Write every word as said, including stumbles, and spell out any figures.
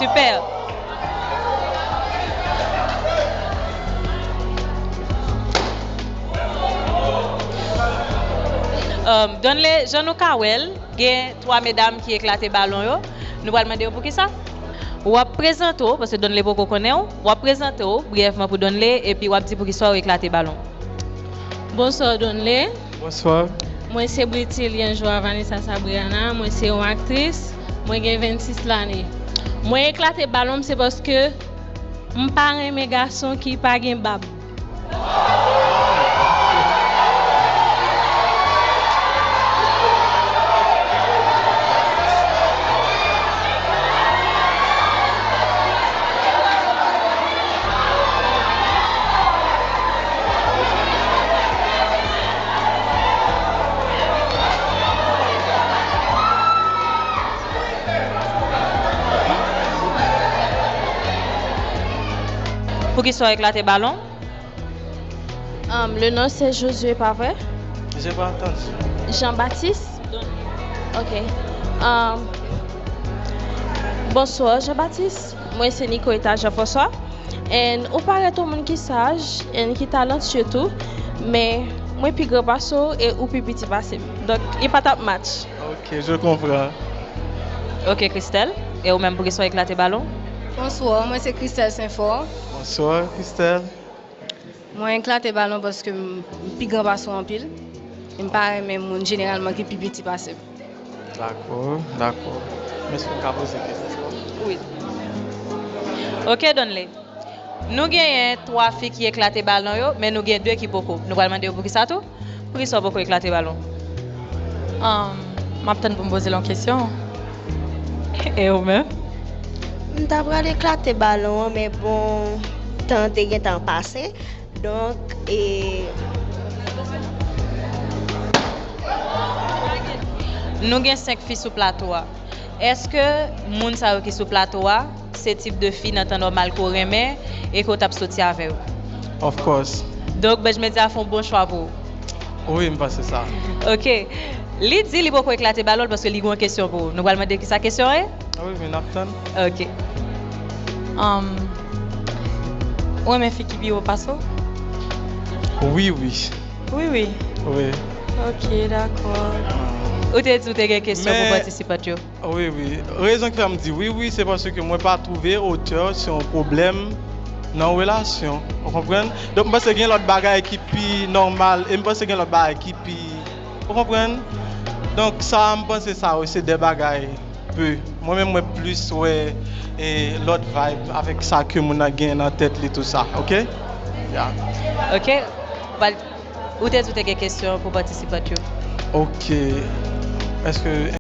Super. Um, Donley, jan nou ka wè l, gen twa medam ki eklate balon yo. Nou pral mande yo poukisa. W ap prezante w, paske Donley poko konnen w. W ap prezante w briyèvman pou Donley, epi w ap di poukisa w eklate balon. Bonswa, Donley. Bonswa. Mwen se Britilien Joa Vanessa Sabriana. Mwen se yon aktris. Mwen gen vennsis lane. Mwen eklate balon m se paske m pa renmen gason ki pa gen bab. Poukisa w eklate balon? Um, le nom c'est Josué, pa vre? J'ai pas entendu. Jean-Baptiste? Ok. Um, bonswa, Jean-Baptiste. Mwen se Nicoletta Jean-François. And ou parèt yon moun ki saj and ki talantye tou, men mwen pi gran pase w e ou pi piti pase m. Donk, li pa t ap match. Ok, je comprends. Ok, Christelle. E ou menm, poukisa w eklate balon? Bonswa, mwen se Christelle Saint-Fort. Bonswa, Christelle. Mwen eklate balon paske m pi gran pase w anpil. E m pa renmen moun jeneralman ki pi piti pase m. Dakò, dakò. Men èske m ka poze kesyon? Wi. Ok, Donley. Nou genyen twa fi ki eklate balon yo, men nou gen de ki poko. Nou pral mande yo poukisa tou? Poukisa w poko eklate balon? Um, m ap tann pou m poze l yon kesyon. E ou menm? M ta pral eklate balon an, men bon, tan te gentan pase. Donk, e, nou gen senk fi sou plato a. Èske moun sa yo ki sou plato a, se tip de fi nan tan nòmal ke w renmen e ke w t ap soti avè yo? Of course. Donk, Benj Media fè yon bon chwa pou ou. Wi, m panse sa. Ok. Li di li poko eklate balon l paske li gen yon kesyon pou ou. Nou pral mande kisa kesyon an ye? Ah wi, men n ap tann. Ok. Um, ou renmen fi ki pi wo pase w? Wi, wi. Wi, wi. Wi. Ok, dakò. Ou te di ou te gen kesyon pou Men, patisipant yo. Wi, wi. Rezon ki fè m di wi, wi, se paske mwen pa twouve otè se yon pwoblèm nan yon relasyon. Ou konprann? Donk, m panse gen lòt bagay ki pi nòmal, e m panse gen lòt bagay ki pi, ou konprann? Donk, sa, m panse sa, wi, se de bagay pe. Mwen menm, mwen plis wè, e, lòt vibe avèk sa ke moun nan gen nan tèt li, tou sa, ok? Ya. Ok. Ou te di ou te gen kesyon pou patisipant yo. Ok. Èske